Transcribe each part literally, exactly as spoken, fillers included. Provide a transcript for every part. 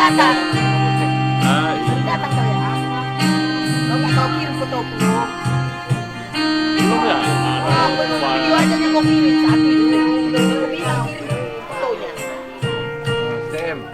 Ah, iya. Datang kau ya. Kau nggak kau kirim foto aku. Belum ya? Ah, belum. Video aja yang kau kirim saat itu. Kau bilang kirim fotonya. Same.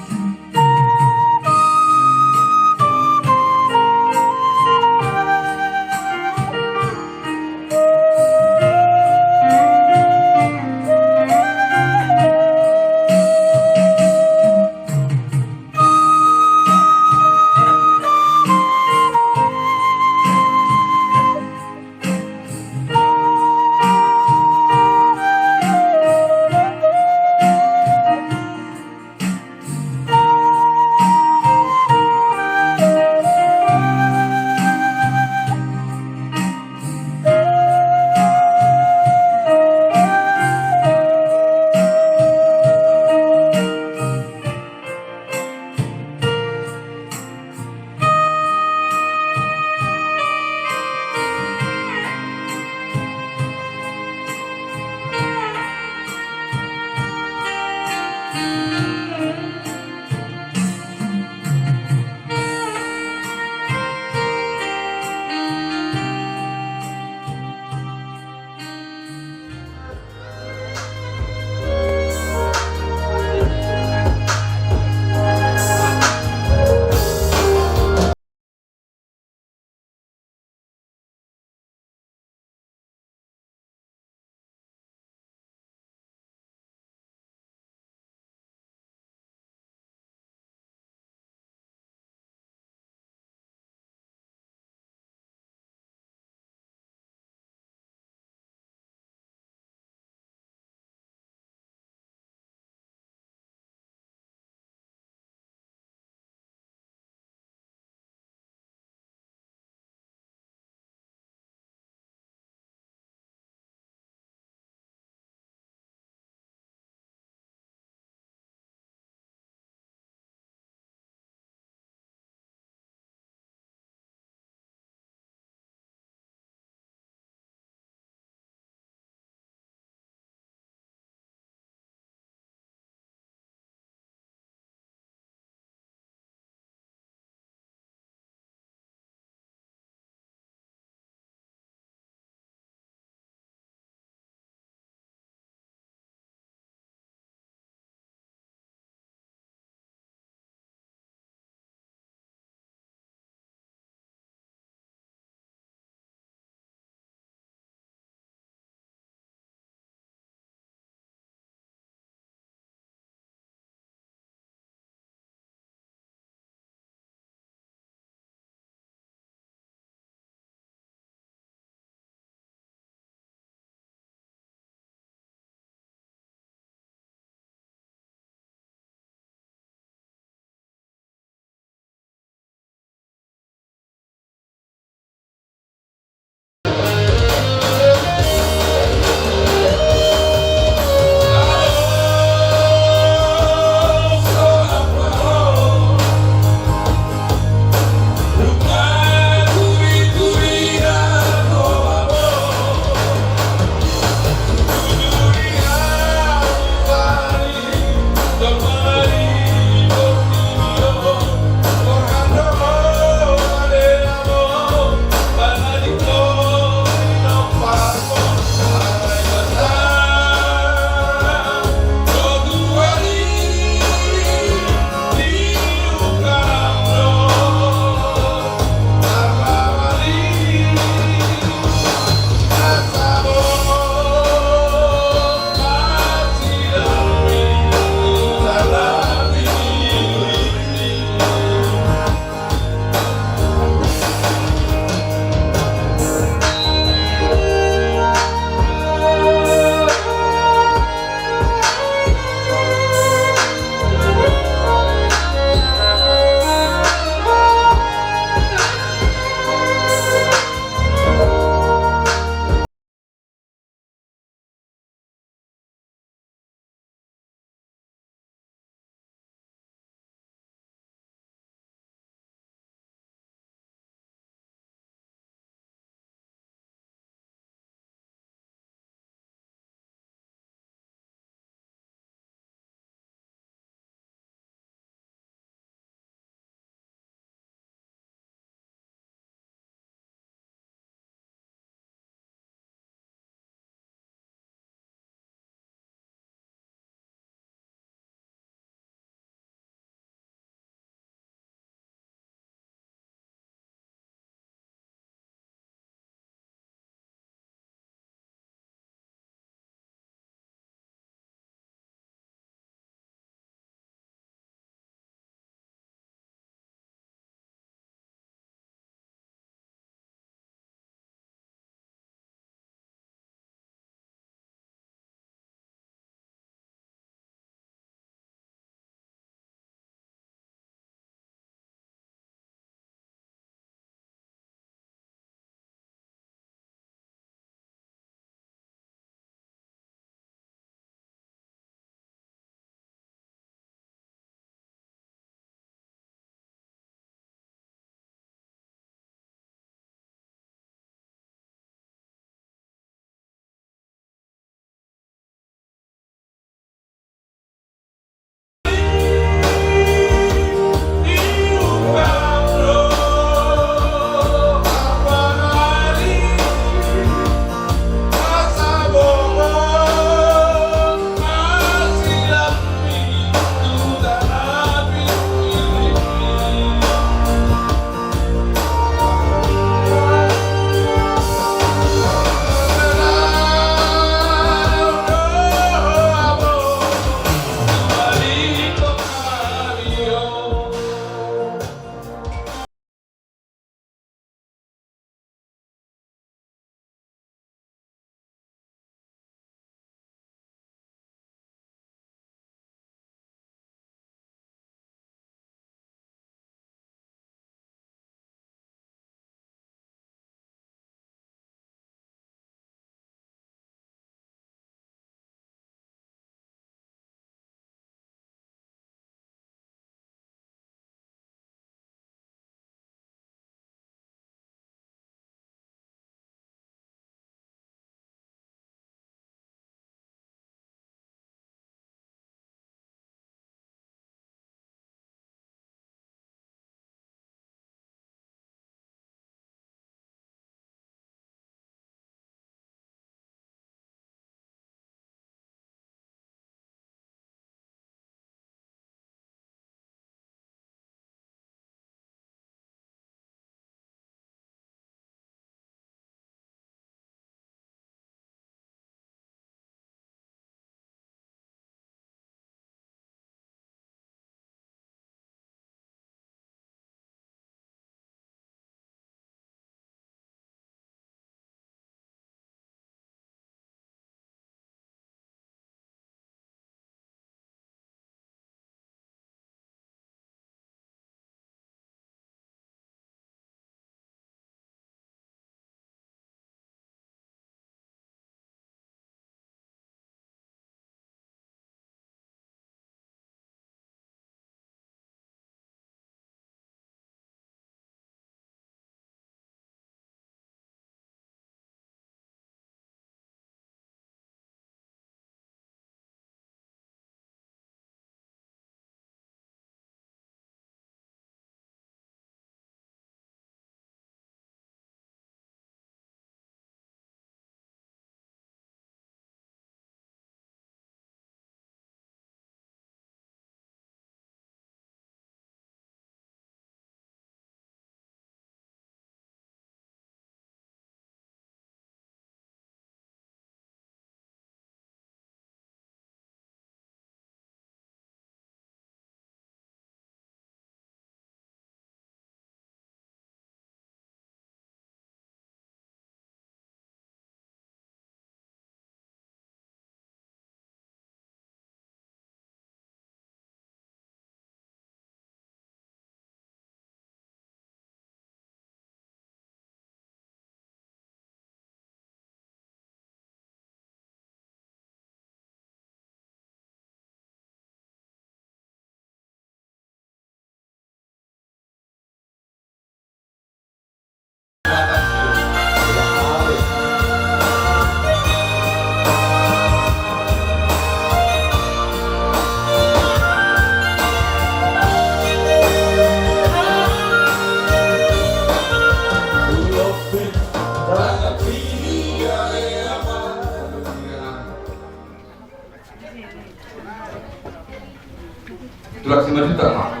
Sulak Simanjuntak ma.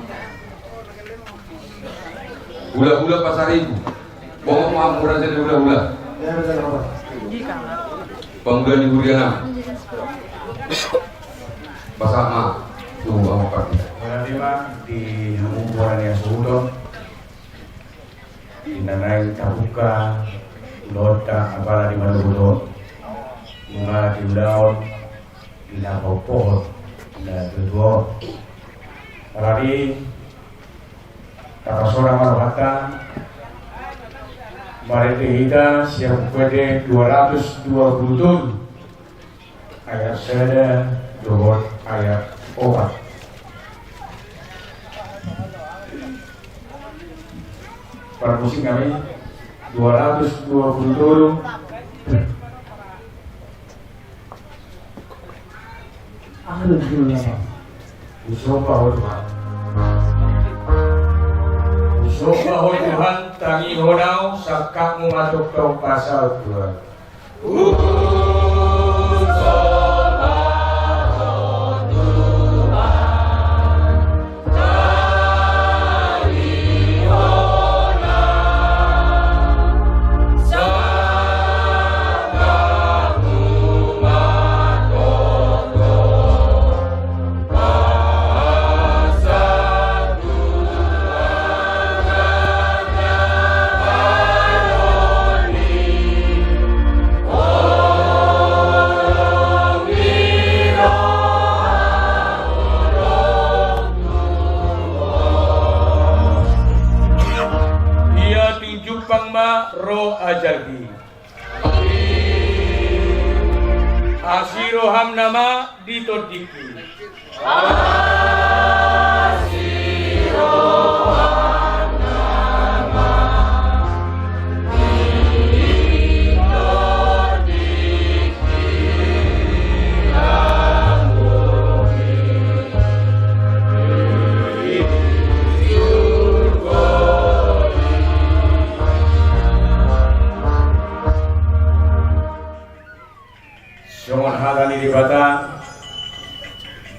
Hulahula Pasaribu. Pokok ma, mura jadi hulahula. Pemuda di Huriana. Pasahat ma tu Amang Parti. Berarti ma di hamu mura ni asuhuton. Di na naeng tabuka ulaonta apala di manogot on, nunga di ulaon di na pahophop na tuatua on. Alani i tapasonang ma rohanta, marende hita sian Buku Ende dua ratus dua puluh tolu. Ayat sada dohot ayat opat. Parmusik nami dua ratus dua puluh tolu. Aduh, gila. Husomba ho Tuhan. Husomba ho Tuhan, tangihon ahu, sangkapmu ma tongtong pasaut Tuhan. Ia tung jumpang ma ro ajalhi. Asi roham nama di tondingki. Songon hata ni Debata,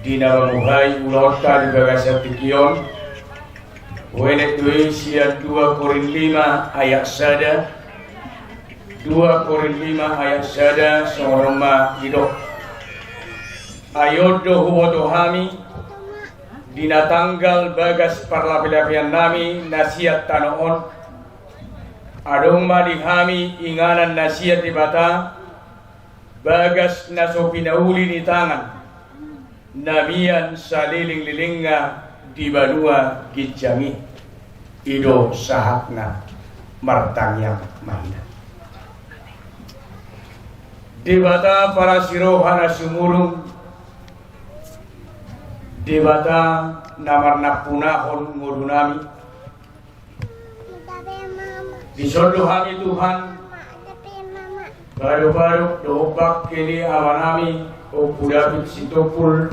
di na mambuhai ulaonta di bagasan tingki on, huenek do i sian dua Korint lima ayat sada, dua Korint lima ayat sada, songon on ma didok. Ai on do huboto hami, di na tanggal bagas parlapelapean nami na sian tano on, adong ma di hami inganan na sian Debata, bagas na so pinauli ni tangan, na mian salelenglelengna di banua ginjang i. I do sahatna, martangiang ma hita. Debata parasi roha na sumurung, Debata na marnampunahon ngolu nami, dison do hami Tuhan, padopadopan dohot bangke ni amanami Ompu David Sitompul,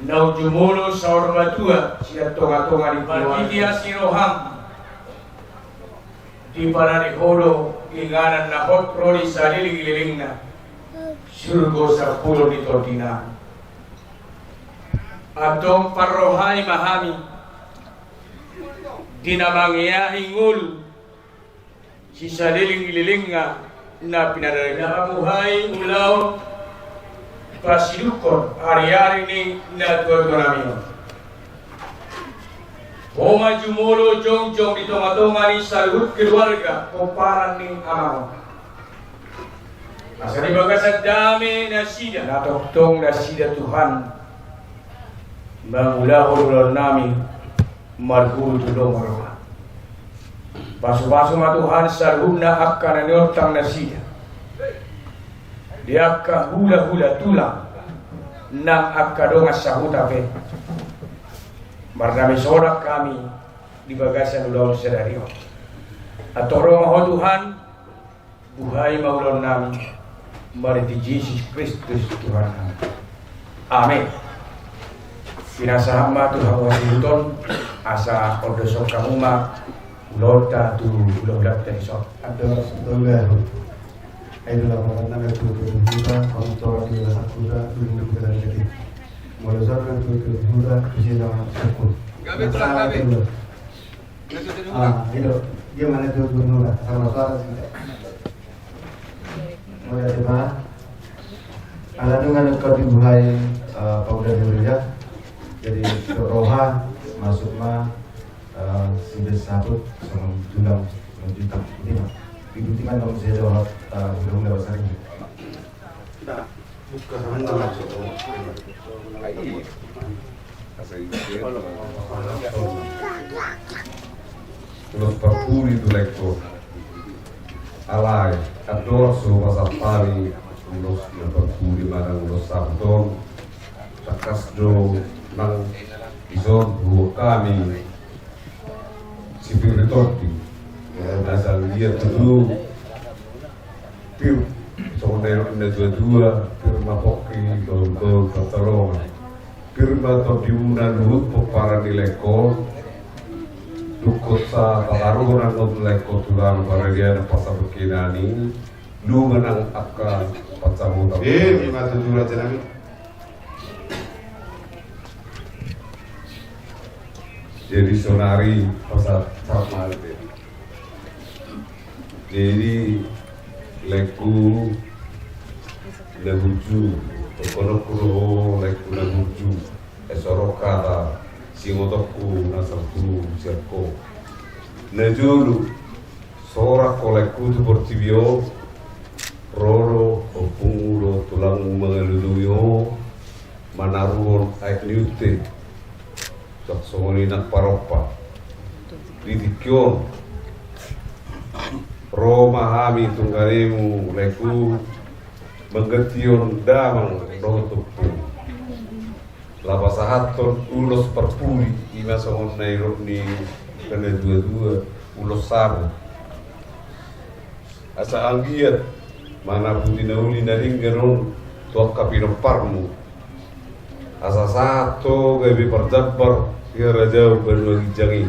naung jumolo saur matua sian tongatonga ni hula-hula. Marhite asi roham, dipalani Ho do inganan na hot ro di salelenglelengna surgo sampulon ni tondinami. Antong parrohai ma hami, di na mangeahi ngolu sisalelenglelengna na pinadari, na mambuhai ulaon pasidungkon ariari ni natuatua nami on. Ho ma jumolo jongjong di tongatonga ni saluhut keluarga pomparan ni amang on. Asa di bagasan dame nasida, na tongtong nasida Tuhan mangulahon ulaon nami marhulu tu lomo roha. Pasupasu ma Tuhan saluhutna angka na niontang nasida di angka hulahula tulang nang angka dongan sahuta pe. Marnami sorak hami di bagasan ulaon sadari on. Antong ro ma Ho Tuhan, buhai ma ulaon nami, marhite Jesus Kristus Tuhan nami. Amen. Pinasahat ma tu hamu hasuhuton, asa ondoshon hamu ma ulaonta tu hulahulanta dison. Antong ro ma. Ai dohot laporan nami tu huta, pamotoran di rasa kuta, tu huta nami. Molo soal na tu tu hura tu si sama sukun. Gabe tulang gabe. Ah, itu dia mana tu tu hura sama suara sih. Molo tu ma. Ala dengan kau dibuhai, eh, pemuda Indonesia. Jadi roha masuk ma, eh, si bersabut sama tulang sama juta. Ini mah. Di Butiman dong saya jawab, eh, udah udah besar ini. Nah, bukan. Ulos parpudi tu laengku. Alai andor so pasahat hami ulos na parpudi manang ulos sabut on. Tangkas do nang dison huboan hami si pir ni tondi. Asa liat tutu. Pir, songon na nidok ni na tuatua, pir ma pongki, gaulgaul pansalongan. Pir ma tondimuna luhut pomparan ni laengku on. Dungkon sataruhon annon laengku tulang paradiana pasabut kinani. Luma nang angka pansamotan. Eh, ima tutu raja nami. Jadi sonari pasahat, pasahat ma. Jadi laengku na burju, tongkononku do ho laengku na burju. Ai so ro hata singotonku na salpu sian ho. Na jolo, so ro ho laengku tu portibi on. Ro do ompungmu dohot tulangmu mangalului ho manaruhon aek ni unte. Songon i nang parompa. Di tingki on ro ma hami tungganemu laengku manggantihon damang dohot ompung. Laho pasahathon ulos parpudi, ima songon na nidok ni na tuatua, ulos sabut. Asa anggiat manaputi na uli na denggan on tu angka pinomparmu. Asa sahat ho gabe parjambar di harajaon banua ginjang i.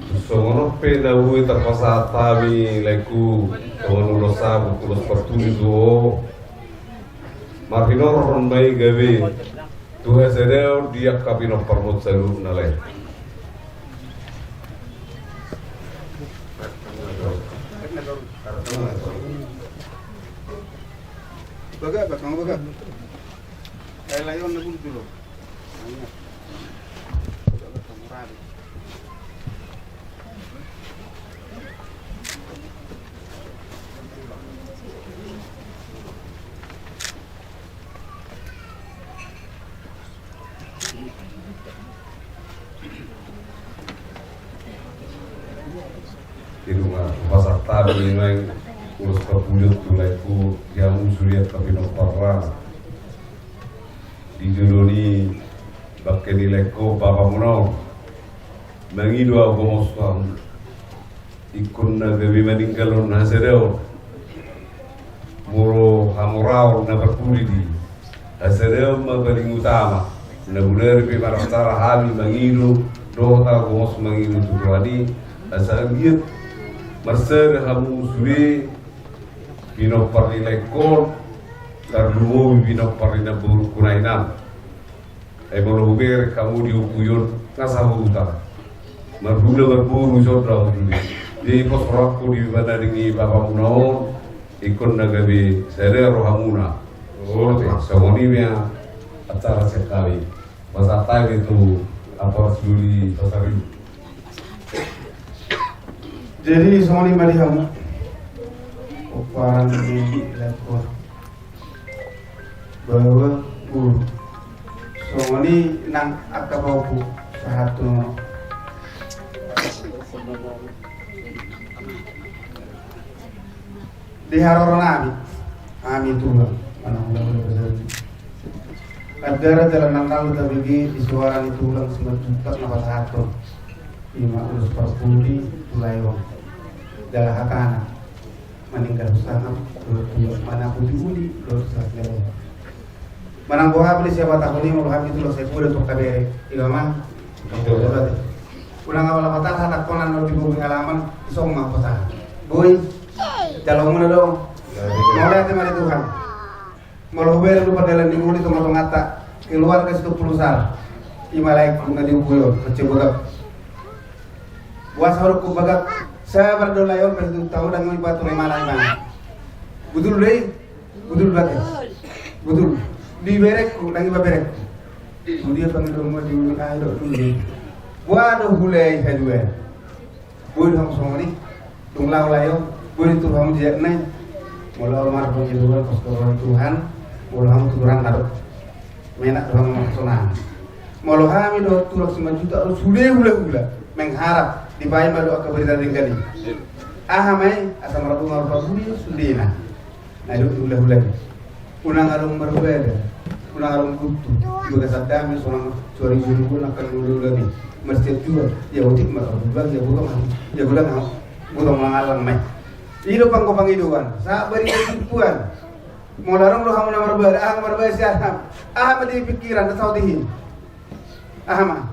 Tung songon on pe na boi tarpasahat hami laengku songon ulos sabut, ulos parpudi tu ho. Marhinorhon ma i gabe tu hasadaon di angka pinomparmuna saluhutna lae. Baga, baga, baga. Lae, lae on na gulu dulu. Di nunga pasahat hami nuaeng ulos parpudi tu laengku, di hamu sude angka pinomparna. Di jolo ni bangke ni laengku bapamuna on. Mangido ahu gomos tu hamu. Ingkon na gabe maninggalhon hasadaon. Molo hamoraon na parpudi di hasadaon ma paling utama. Na bodari pe maracara hami mangido dohot ahu gomos mangido tu Tuhan i. Asa anggiat marsada hamu sude pinompar ni laengku on, tarlumobi pinompar ni namborungku na inang. Ai molo hubereng hamu di ompu i on, nga sahuta. Marhula marboru ison do hamu sude. Jadi pos rohangku di pananding ni bapamuna on, ingkon na gabe sada rohamuna. Songon i ma acara sian hami. Pasahat hami tu Amparjuli Pasaribu. Jadi songon i ma di hamu. Pomparan ni laengku. Baoa, boru. Songon i nang angka pahompu sahat tu nono. Di haroro nami, hami tulang, manang hula-hula besar. Andara jala nang na tabege di suara ni tulang Simanjuntak na pasahathon. Ima ulos parpudi tu lae on. Jala hatana. Maninggal sangap, dohot tulang manaputi uli, dohot sangap jala. Manang boha pe di siapa tahun i, molo hami tulang sai poda tu angka bere, i ma. Unang apala patarha, tangkonan na di bumi halaman, isong ma pasahat. Boi, jalo muna do. Mauliate ma di Tuhan. Molo hubereng do pardalan ni ngolu di tonga-tonganta, Keluarga Sitompul Sar. Ima laengku na di Ubud on, Raja Bagak. Boasa hudok bagak, sabar do lae on, pasti tahu dan mengibatu lemana ima. Betul deh? Betul berarti? Betul. Di berekku, dan iba berekku. Kemudian pangido ma di ulu, ah, do dulu. Boha do hulehon i haduan. Boi do hamu songon i, dung laho lae on, boi do tutu hamu di jabu nai. Molo hamu marpangidoan, pos tu roha ni Tuhan, molo hamu tutu rang na do. Menak do hamu marhasonangan. Molo hami do tulang Simanjuntak do sude hulahula, mengharap dipaima do angka berita denggan i. Aha ma i, asa marbunga rupa bui sudena. Na didok ni hulahula i. Unang adong marbada, unang adong guntur, di bagasan dame sonang suari juru nangkan hulahula i. Marsiat jua, ia otik ma, ia godang, ia godang, ia godang, godang mangallang ma i. I do panggo pangidoan, sahat barita tipuan. Molo adong do hamu na marbada, aha marbada sian hamu? Aha ma di pikiran, na saut i? Aha ma?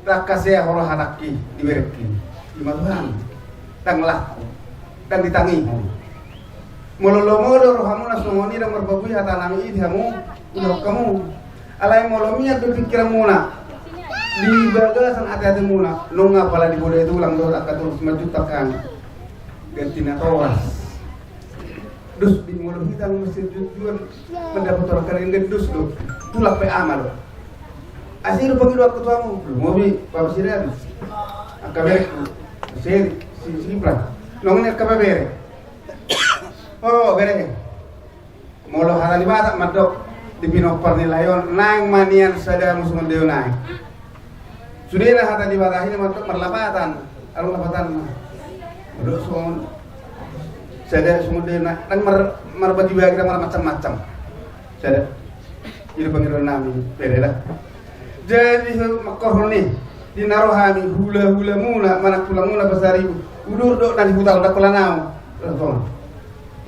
Ndang hasea ho rohatangki di berekki. Ima Tuhan. Ndang laho. Ndang ditangihon. Molo lomo do rohamuna songon i, ndang marbabui hata nami i di hamu, undok hamu. Alai molo mian do pikiranmuna di bagasan ateatemuna, nunga pala di boda i tulang dohot angka tulang Simanjuntak kan. Ganti natoras. Dos di molo hita mesti tujuan mendapat orang keren, ganti dos do. Tulang pe ama do. Asi do pangido angka tuamu, lomo be, papa sida. Angka berekku. Seri, si, si Kiplan. Nong ni angka bere. Oh, bere. Molo hata ni Batak mandok di pinompar ni lae on, naeng ma nian sada musu mandeo naeng. Sudena hata ni Batak i mandok marlapatan, adong lapatan ma. Mandok songon sada songon dena, naeng mar, marbagi-bagi, marmacam-macam. Sada. I do pangidoan nami, bere da. Jadi mangkorhon i, di na ro hami hulahulamuna manang tulangmuna Pasaribu, udur do na di huta on, ndang holan au. Langsung.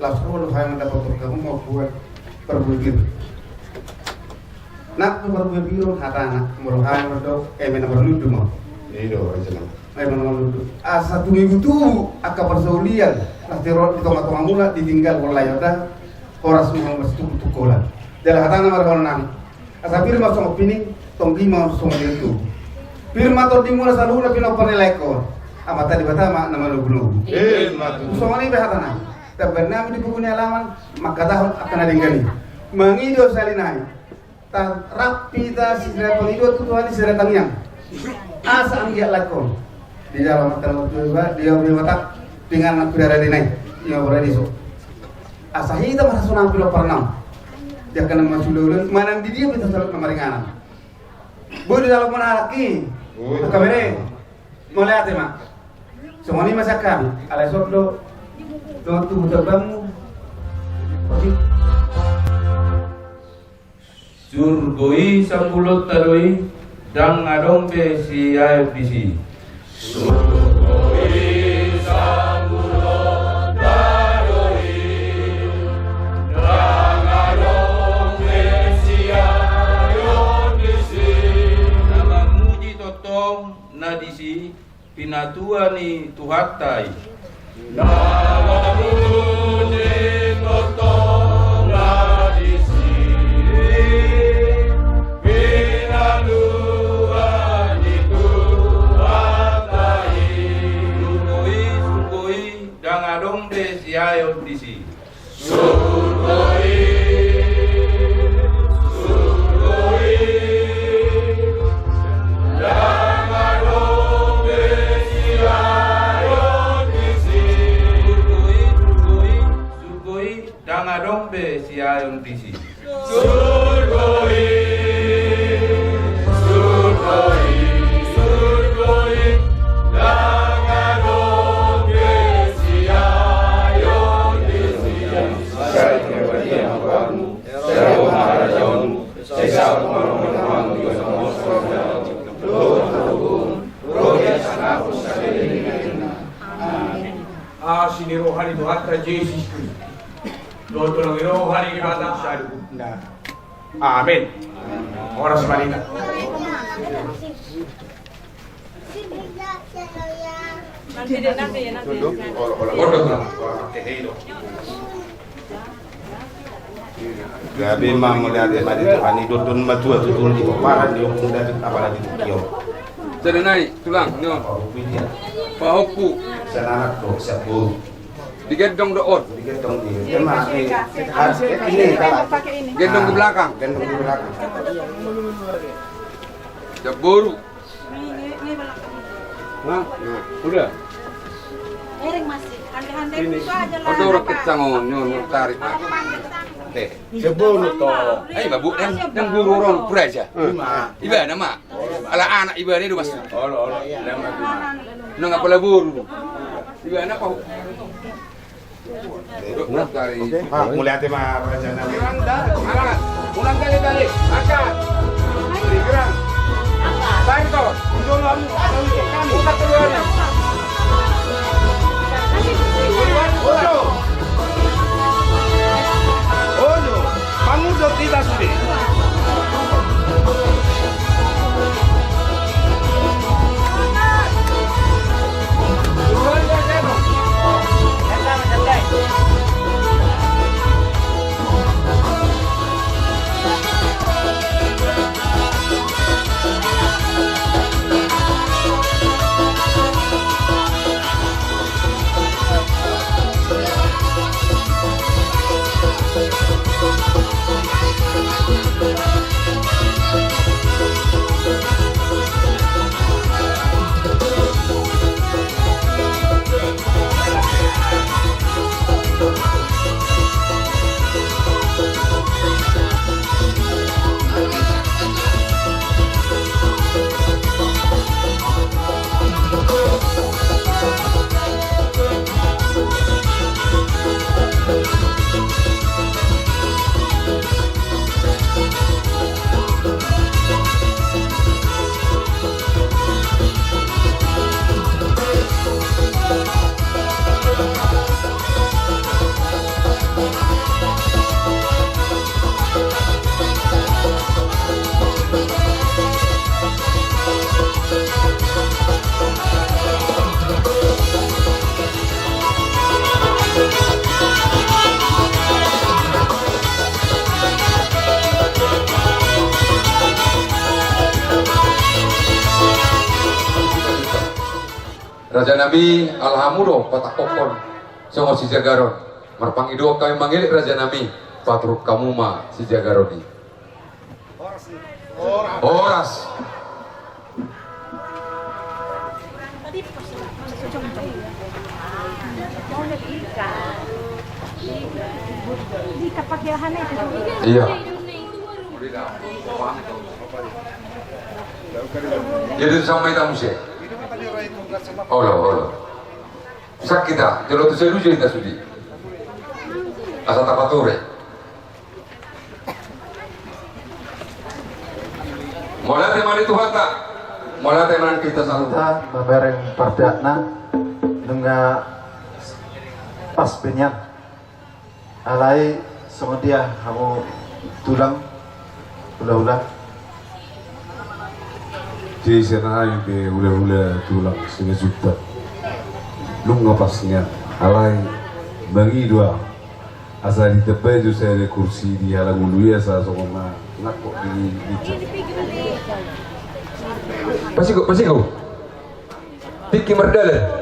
Laos ro do hami mandapothon hamu mambuat parbue pir. Nang tu parbue pir on hatana, molo hami mandok eme na marlundu ma. I do, eme na marlundu. Asa tumibu-tubu angka parsaulian, na di ro, di tonga-tongamuna, ditinggalhon lae on da, horas ma hamu marsituktuk holan. Jala hatana ma dohonon nami. Asa pir ma songon pining, tonggi ma songon di togu. Pir ma tondimuna saluhutna pinompar ni laengkon. Amanta Debata ma na manogunogu. Ima tutu. Songon i pe hatana. Tamban nami di pogu ni alaman, mangkatahon angka na denggan i. Mangido sahali nai. Tarap hita sisada pangidoan tu Tuhan i sisada tangiang. Asa anggiat laengkon. Di dalam tanah tua, di dalam mata, dengan aku darah denai. Ima boru ni so. Asa hita marhasonangan pinompar nami. Dia kena masuk dulu, manang di dia kita salut na maringanan. Boi do jalo muna halak i. Boi. Angka bere. Mauliate ma. Songon i ma sian hami. Alai sot do. Dongan tubu tobangmu. Surgo i sambulonta do i, ndang adong be siaeon disi. Surgo i sambulonta do i, ndang adong be siaeon disi. Na mamuji tongtong na disi, pinatua ni Tuhanta i. Na mamuji tongtong na disi, pinatua ni Tuhanta i. Surgo i, surgo i, ndang adong be siaeon disi. Surgo i, surgo i, ndang adong be siaeon disi. Surgo i, surgo i, surgo i, ndang adong be siaeon disi. Surgo i, surgo i, surgo i, ndang adong be siaeon disi. Sai ma badia ma goarmu, sai ro ma harajaonmu, sai saut ma rohanami di bagasan sorga, dohot na di bumi on. Asi ni roha ni Tuhanta Jesus Kristus, dohot holong ni roha ni Debata sada. Amen. Horas ma di hita. Tunduk, olo, olo. Olo, olo. Gabe ma, mauliate ma di Tuhan i, dondon ma tua tutu di pomparan di ompung David, apala di tingki on. Sada nai, tulang, nyo. Pahompu. Sananak do, siap boru. Digendong do on. Digendong di. Gendong di belakang. Gendong di belakang. Siap boru. Nah, udah. Miring masih. Hande-hande ini. Itu aja lah. Udah, udah kencang, oh, nyo, nyo, tarik. Oke. Sebelum to. Eh, babu, yang, yang guru orang pura aja. Ima. Iba nama. Ala anak iba ni do masuk. Olo, olo. Nang apala boru. Iba nama. Nah, oke. Ah, mauliate ma raja nami. Angkat. Ulang kali balik. Angkat. Gerak. Santo. Jolo hamu. Angkat keluar. Ojo. Ojo. Mangudut hita sude. Raja nami, ala hamu do patangkokhon songon sijagaron. Marpangidoan hami mangelek raja nami, paturut hamu ma sijagaron i. Horas. Iya. Jadi sama itu mesti. Olo, olo. Sakit ah, jolo tu seluju hita sude. Asa tapature. Mauliate ma di Tuhanta. Mauliate ma di Tuhanta. Mamereng parpeakna nunga pas be nian. Alai songon dia hamu tulang, hula-hula? Jadi songon i be hula-hula, tulang, Simanjuntak. Nunga pas nian. Alai mangido au asa ditambai jo sada kursi di halak ngolu i asa songon na nangkok di, di. Pas i, pas i. Tingki mardalan.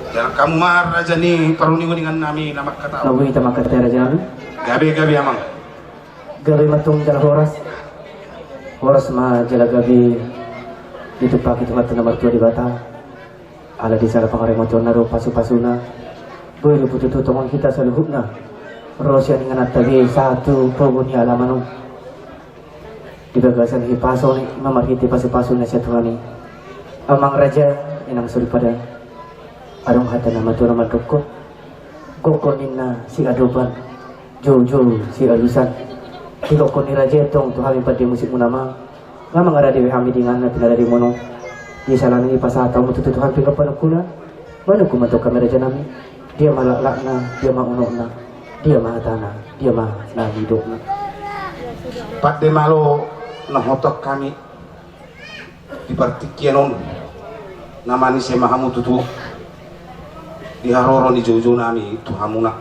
Jala hamu ma raja ni paruninguni, nami na mangkatai. Nunga hita mangkatai raja nami. Gabe, gabe amang. Gabe ma tung jala horas. Horas ma jala gabe ditumpahi Tuhanta na martua Debata. Ala di sada pangarantoanna do pasu-pasuna. Boi do tutu tongon hita saluhutna ro sian ingananta be sahat tu pogu ni alaman on. Di bagasan hipaso ni ma marhite pasu-pasu na sian Tuhan i. Amang raja, inang soripada. Adong hata na matua na mandok. Gokhon ninna siadopan, joujou sialusan. Digokhon ni raja i tong tu hami pande musikmuna ma. Nga mangarade be hami di inganna pinarade muna on. Di salangi pasahat hamu tutu tu Tuhan pinggan panungkuna. Manungkun ma tong hami raja nami. Dia ma laklakna, dia ma unokna, dia ma hatana, dia ma na nidokna. Pande malo na hotop hami. Di partingkian on na manise ma hamu tutu di haroro ni joujou nami tu hamuna.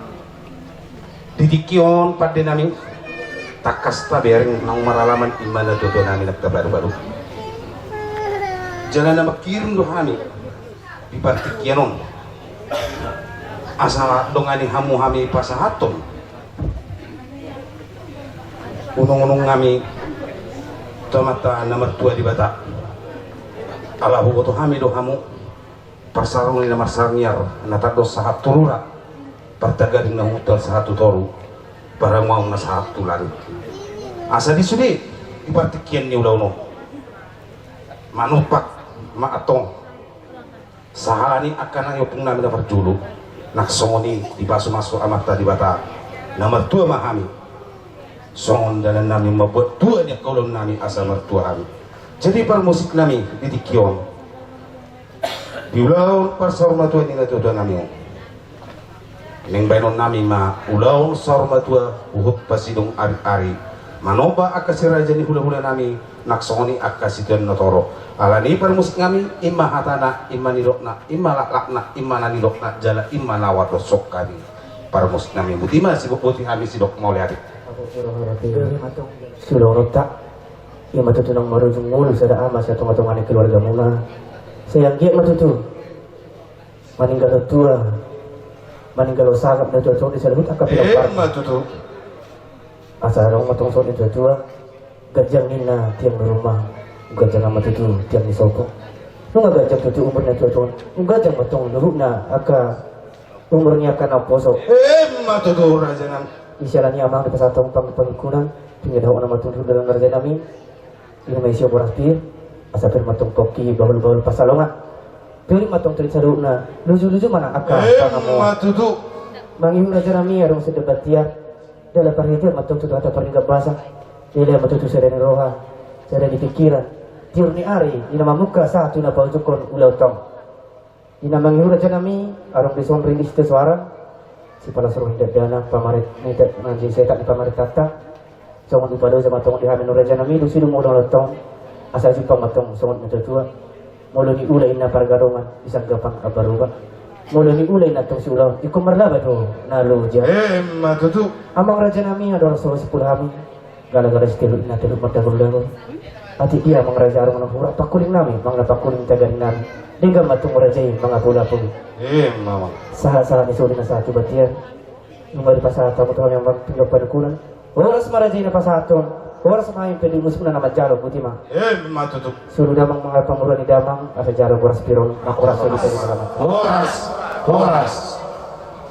Di tingki on pande nami, tangkas tabereng naung maralaman i ma natuatua nami nang tapaduapadu. Jala na mangkirim do hami di partingkian on asa dongani hamu hami pasahathon unungunung nami tu Amanta na martua Debata. Ala huboto hami do hamu parsarungon ni na marsangiar, na tandok sahat tu rura, partagaring na huhuntal sahat tu toru, paranguangon na sahat tu langit. Asa di sude di partingkian ni ulaon on manumpak ma antong sahala ni angka na niompung nami na parjolo, nang songon i dipasumasu Amanta Debata na martua ma hami. Songon dalan nami mambuat tua ni angka ulaon nami asa martua hami. Jadi parmusik nami di tingki on di ulaon parsaurmatuaon ni natuatua nami on, naeng baenon nami ma ulaon saurmatua huhut pasidung ariari, manomba angka si raja ni hulahula nami, nang songon i angka sitiaon na torop. Alani i parmusik nami, i ma hatana, i ma nidokna, i ma laklakna, i ma na nidokna, jala i ma na huadoshon hami. Parmusik nami, boti ma, sibotboti hami sidok mauliate. Siulaonta, i ma tutu naung marujung ngolu sada ama sian tongatonga ni keluargamuna. Sai anggiat ma tutu maninggal on tua, maninggal on sangap, na tuatua on di saluhut angka pinompar. Emma tutu. Asa adong ma tong songon na tuatua, ganjang ninna tiang ni ruma, ganjang ma tutu tiang ni sopo. Nunga ganjang tutu umur na tuatua on, nunga ganjang ma tong luhutna angka umur ni angka na umposo. Emma tutu raja nami. Di siala ni i amang, dipasahat hamu pang-, panungkunan, pinda dohot nama tutu dalam raja nami. Ima isi boras pir, asa pir ma tong pongki bahul-bahul pansalongan. Pir ma tong turit saluhutna, luju-luju ma nang angka pangamoan. Emma tutu. Mangihut raja nami adong sada batiar. Dalan parhitean ma tong tutu hata pardenggan basa. Dilehon ma tutu sada ni roha, sada ni pingkiran. Tiur ni ari, i na mamungka sahat tu na paujunghon ulaonta on. Di na mangihut raja nami, adong dison rilis tu soara, sipalas roha ni dakdanak, pamaret-, ni da-, manjadi setak ni pamarentanta. Songon upa dosa ma tong di hami nuaeng raja nami, dung sidung molo na tong, asa jumpang ma tong songon na tuatua. Molo niula inna pargadongan, di sanggapan ambaruba. Molo niula inna tong siulaon, ingkon marlaba do na loja. Emma tutu. Amang raja nami, adong solo sipul hami. Gala-gala sitilu inna tilu mardagol-dagol. Atik dia amang raja adong na hurang pangkuling nami, manang na pangkuling taganing nami. Denggan ma tutu raja i mangapul-apul. Emma amang. Sahat-sahat ni solu na sahat tu batiar. Nunga dipasahat hamu tu hami amang pinggan panungkunan. Horas ma raja i na pasahathon. Horas ma hami pe di musik na manjalo, boti ma. Emma tutu. Solu damang mangalap panguruan ni damang, asa jalo boras pir on, manghoras solu. Horas. Horas. Horas.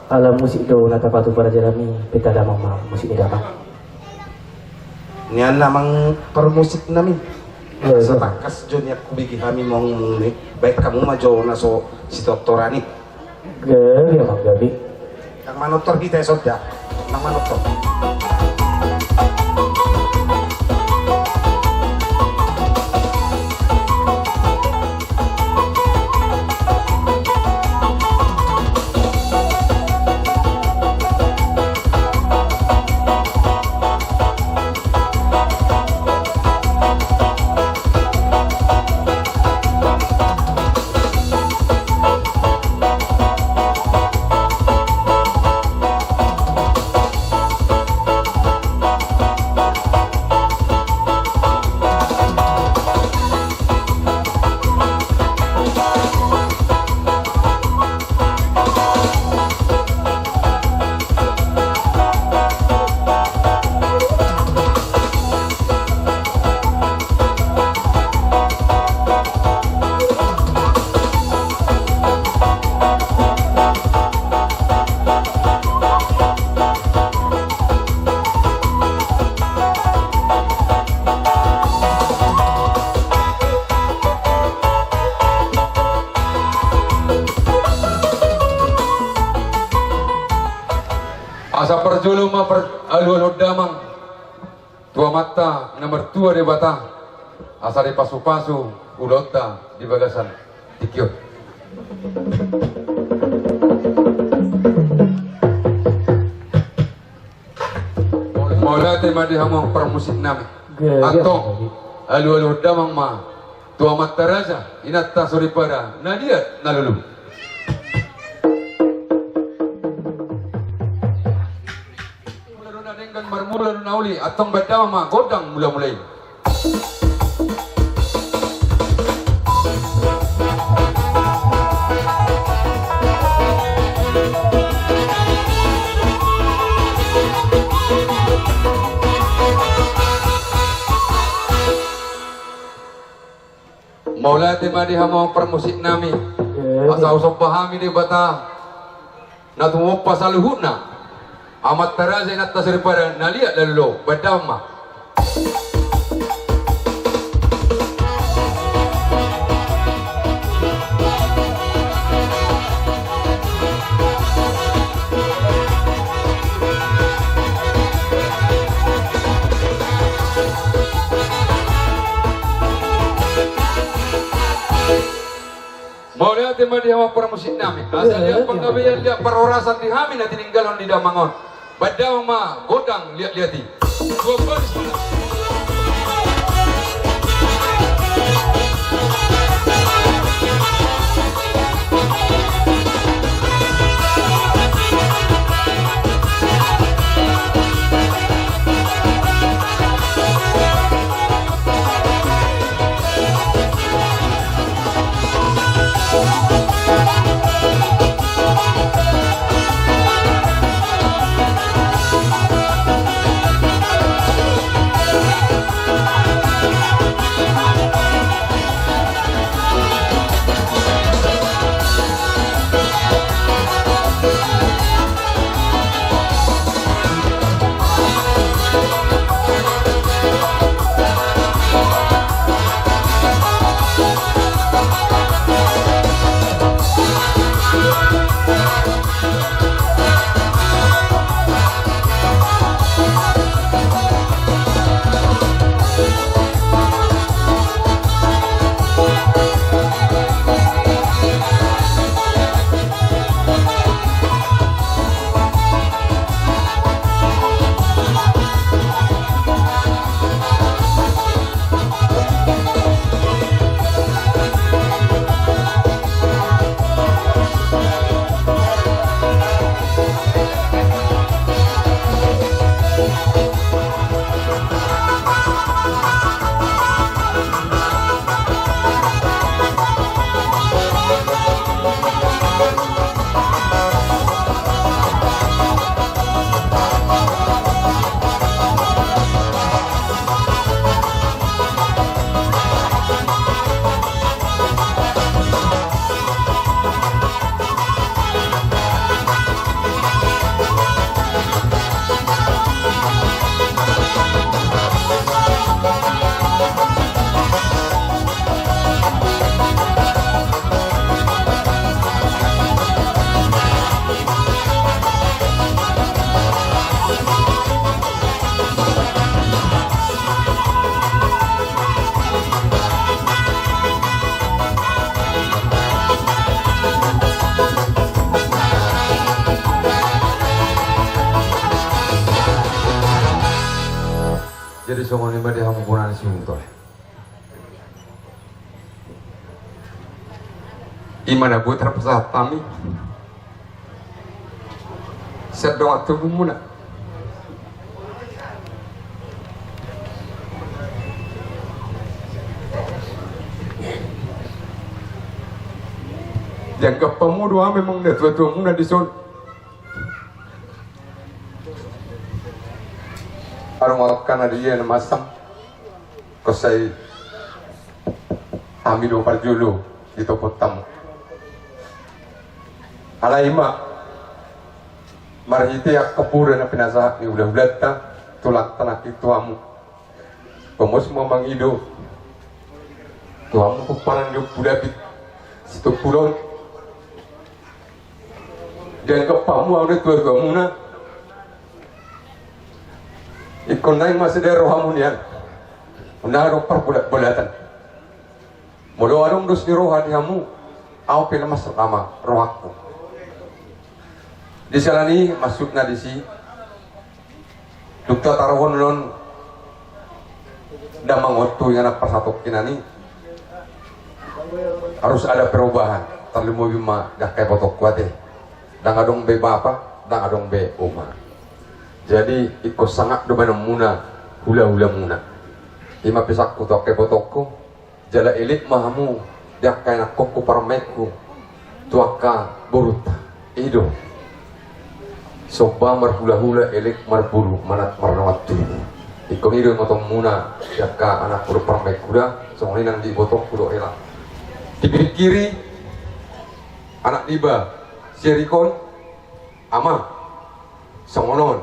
Ala musik do na tapatupa raja nami, pinta damang ma musik ni damang. Nian amang parmusik nami. Iya, iya. Satangkas jo nian hubege hami mangumumi. Baen hamu ma jo na so sitortoran i. Gabe amang, gabe. Nang manortor hita i sonda. Nang manortor. Asa parjolo ma par-, alualuhon damang tu Amanta na martua Debata, asa dipasupasu ulaonta di bagasan tingki on. Mauliate ma di hamu parmusik nami. Antong, alualuhon damang ma Tu amanta raja, inanta soripada, na liat na lolo. Mula do na denggan, marmula do na uli, antong bahen damang ma gondang mula-mula i. Mauliate ma di hamu parmusik nami. Asa husomba hami Debata na tumompa saluhutna. Amanta raja, inanta soripada, na liat na lolo, bahen damang ma. Mauliate ma di hamu parmusik nami. Asa liat panggabean, liat parhorasan di hami na tininggalhon ni damang on. Bahen damang ma gondang liat-liat i. Jadi songon i ma di hamu bona ni si Untor. I ma na boi tarpasahat hami. Sian dongan tubumuna. Dianggap hamu do hami amang na tua-tuamuna dison. Adong angka na dia na masam. Kosai hami do parjolo di topot hamu. Alai ma marhite angka pura na pinasahat ni hula-hulanta, tulang tangkas tu hamu. Pamos ma mangido tu hamu pomparan ni Ompu David Sitompul on. Dianggap hamu au na tua-tuamuna. Ingkon naeng ma sude rohamu nian. Unang adong parbolat-bolatan. Molo adong dos ni roha di hamu, au pe na masuk ama rohangku. Di siala ni i maksudna disi. Dung tataruhon on damang on tu inganan parsatongkinan i. Harus ada perubahan, tarlumobi ma di angka ibotongku ate. Ndang adong be bapa, ndang adong be oma. Jadi ingkon sangap do baenonmuna hulahulamuna. I ma pesanku tu angka ibotongku, jala elek ma hamu di angka ianakhonhu parumaenhu, tu angka borunta. I do. Somba marhulahula, elek marboru, manat mardongan tubu. Ingkon i do ingotonmuna di angka anakhu dohot parumaenhu da, songon i nang di ibotonghu dohot hela. Dipingkiri anak niba si Erikon, ama, songon on.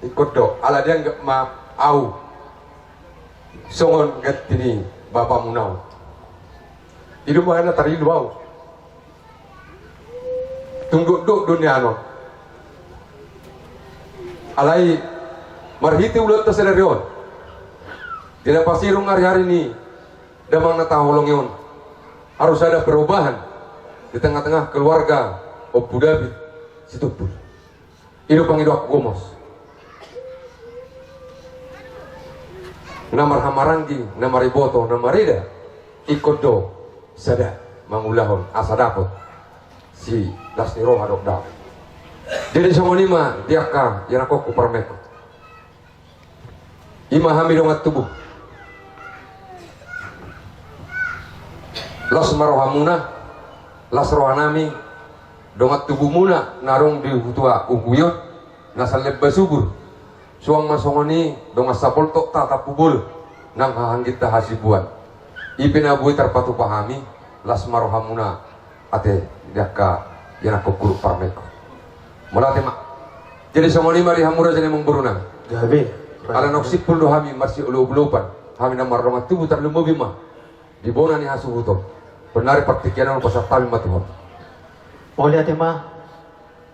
Ingkon do, ala dianggap ma au songon ganti ni bapamuna on. I do umbahen na tarilu au. Tung dokdok do nian on. Alai marhite ulaonta sadari on, di na pasirung arihari ni damang na taholongi on, harus ada perubahan di tengah-tengah keluarga Ompu David Sitompul. I do pangidoanku, gomos. Na marhahamaranggi, na mariboto, na marida, ingkon do sada mangulahon asa dapot si las ni roha dohot dame. Jadi songon i ma di angka ianakhonhu parumaenhu. I ma hami dongan tubu. Las ma rohamuna, las rohanami, dongan tubumuna na adong di huta Uhuy on, na saleleng basubur. Suang ma songon i dongan sapoltok tatampu bolon, nang hahangginta hasibuan. I pe na boi tarpatupa hami, las ma rohamuna. Ate, di angka ianakhonhu dohot parumaenhu. Mauliate ma. Jadi songon i ma di hamu raja ni amangborunami. Gabe. Ala naung simpul do hami marsiolopan, hami na mardongan tubu, tarlumobi ma di bona ni hasuhuton. Pola nari partingkian on hupasahat hami ma tu ho. Mauliate ma.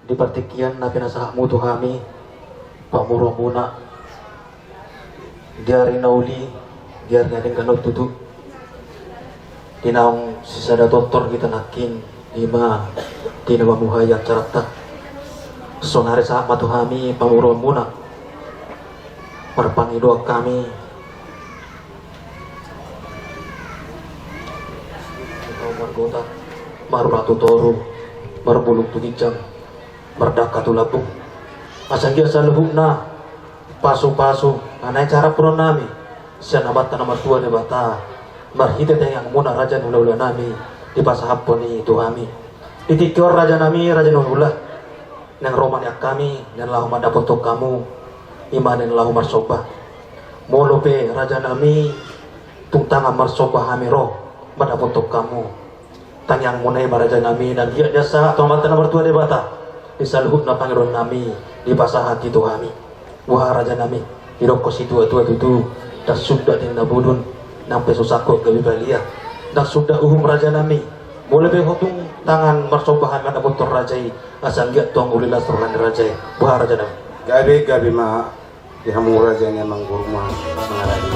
Di partingkian na pinasahatmu tu hami, pamoruonmuna, di ari na uli, di ari na denggan on tutu, di naung sisada tortor hita nangkin, i ma di na mamuhai acaranta. Sonari sahat ma tu hami pamoruonmuna. Marpangidoan hami, margota, marura tu toru, marbulung tu ginjang, mardangka tu lambung. Asa anggiat saluhutna pasupasu na naeng sahaphononnami sian Amanta na martua Debata, marhite tangiangmuna raja ni hulahulanami, dipasahaphon i tu hami. Di tingki on rajanami, raja ni hulahula, naeng ro ma nian hami, naeng laho mandapothon hamu, i ma naeng laho marsomba. Molo pe rajanami, tung tangan marsomba hami ro mandapothon hamu, tangiangmuna i ma rajanami, na anggiat dipasahat tu Amanta na martua Debata, di saluhutna pangidoannami dipasahat i tu hami. Boha rajanami, didokkon situatua tutu, ndang suda ninna budun, nang pe so sangkot gabe balian, ndang suda uhum rajanami. Molo pe ho tung tangan marsomba hami mandapothon raja i, asa anggiat tong uli las roha ni raja i. Boha rajanami. Gabe, gabe ma. Di hamu raja ni amangboru ma mangaradi.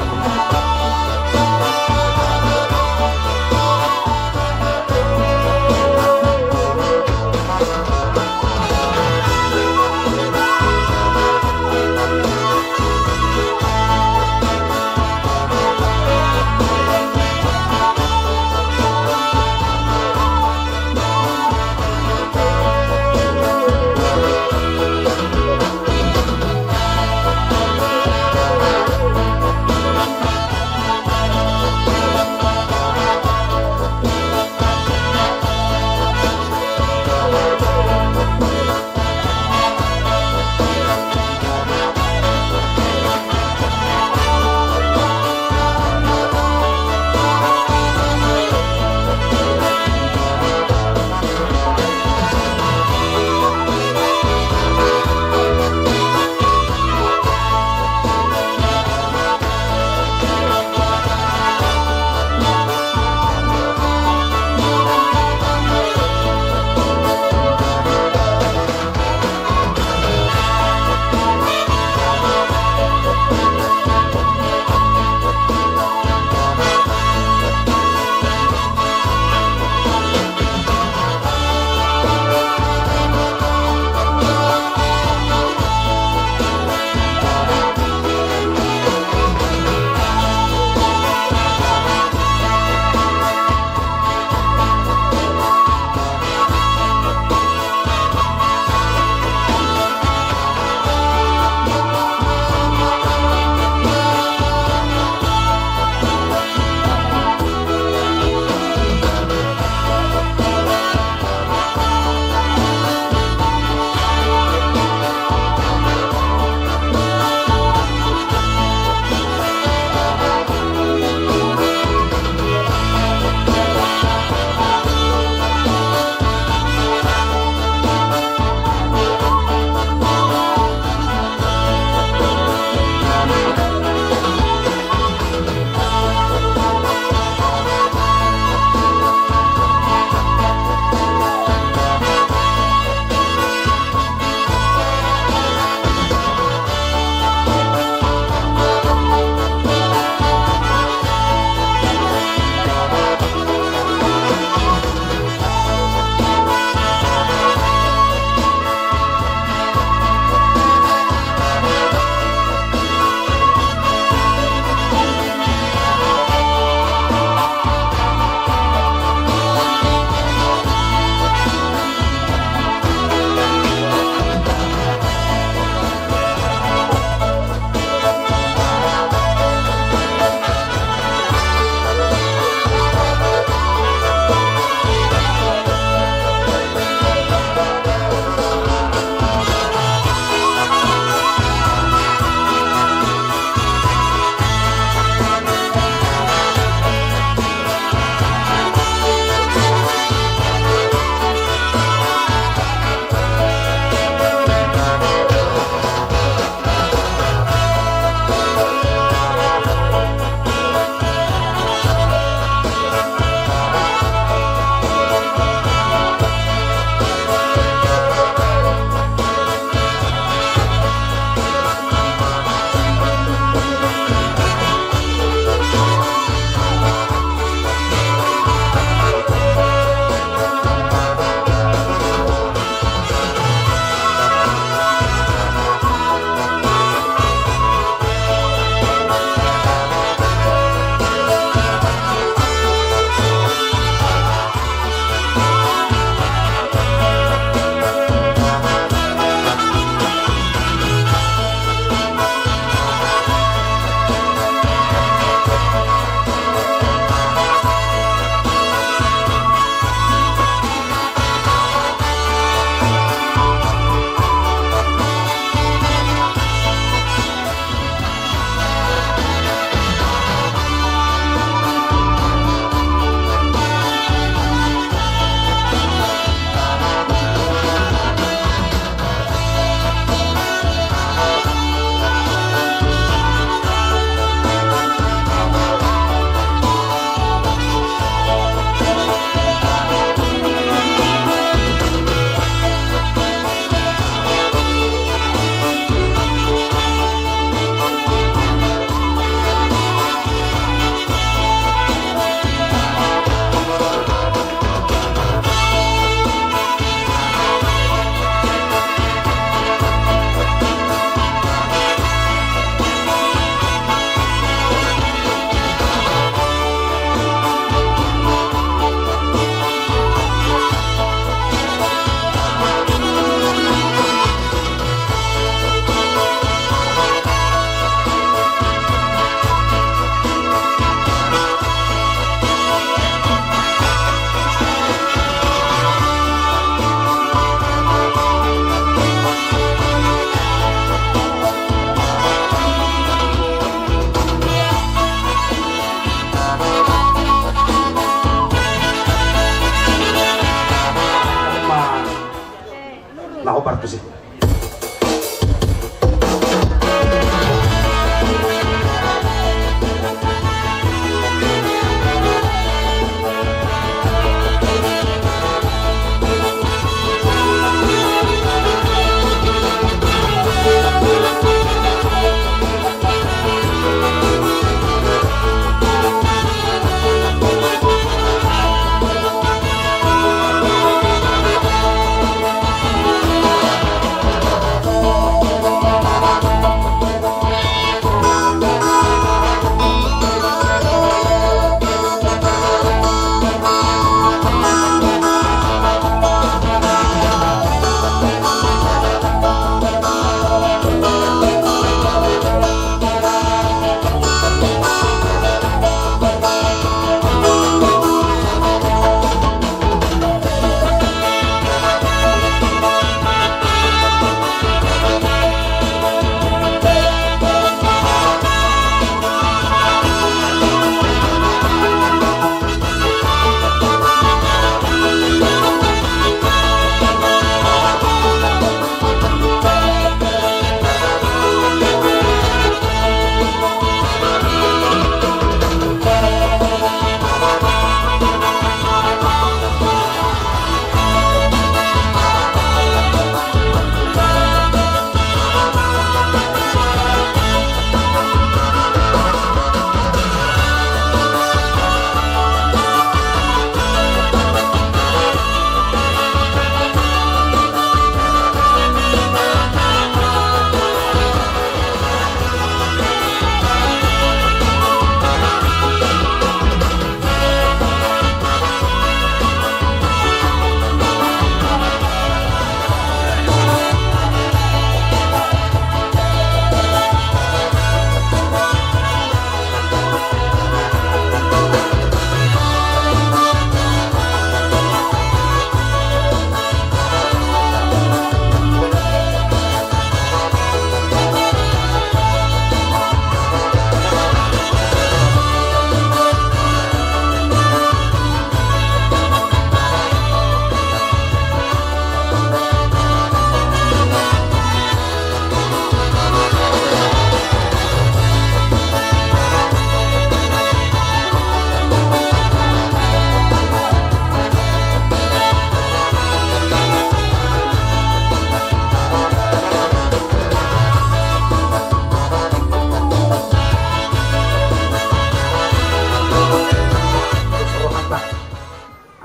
Na hombar tusi.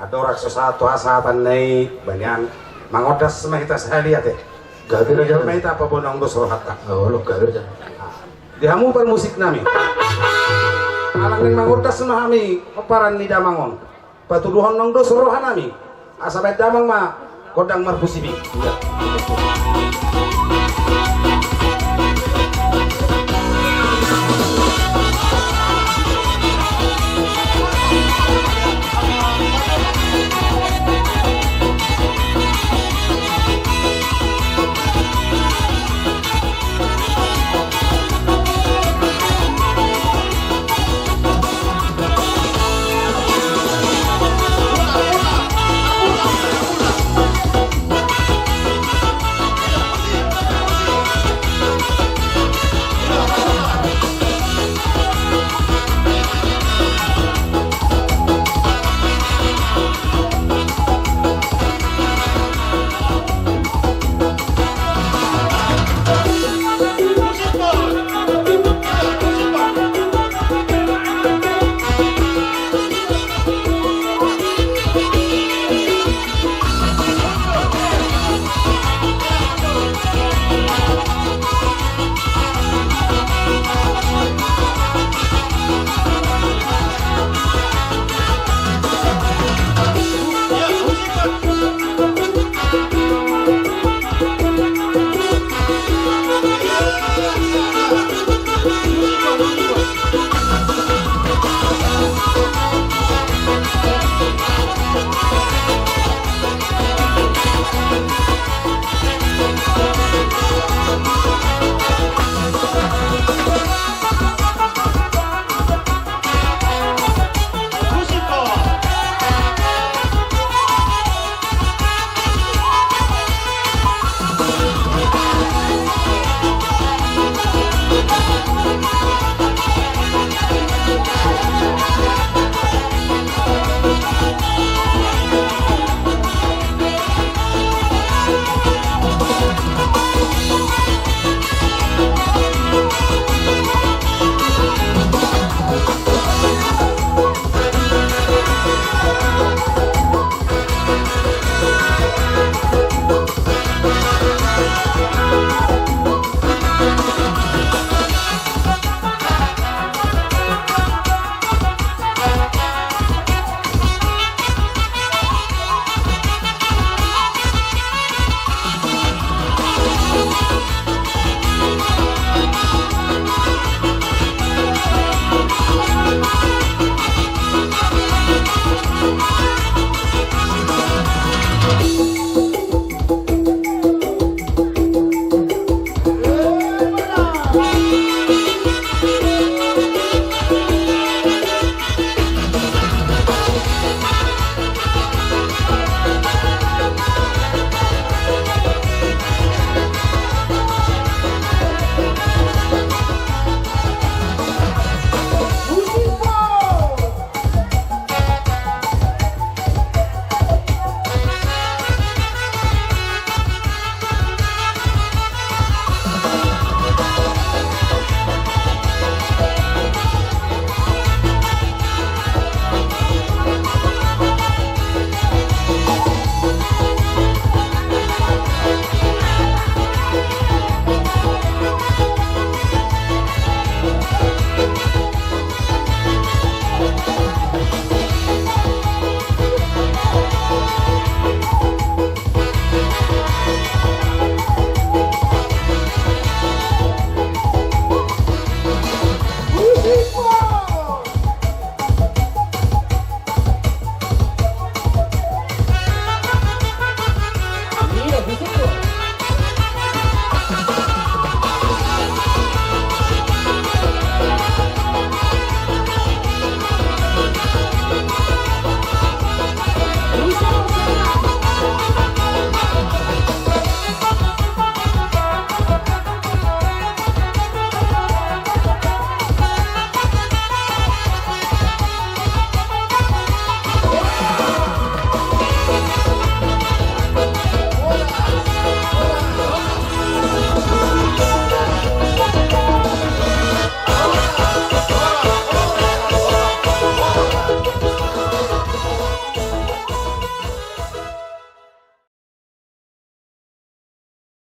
Andorang so sahat tu hasahatanna i, banian, mangondas ma hita sahali ate. Gabe raja. Gabe ma hita paboa naung dos rohanta. Olo, gabe raja. Di hamu parmusik nami. Alani mangondas ma hami pomparan ni damang on. Patuduhon naung dos roha nami. Asa baen damang ma gondang marpusibi. Iya.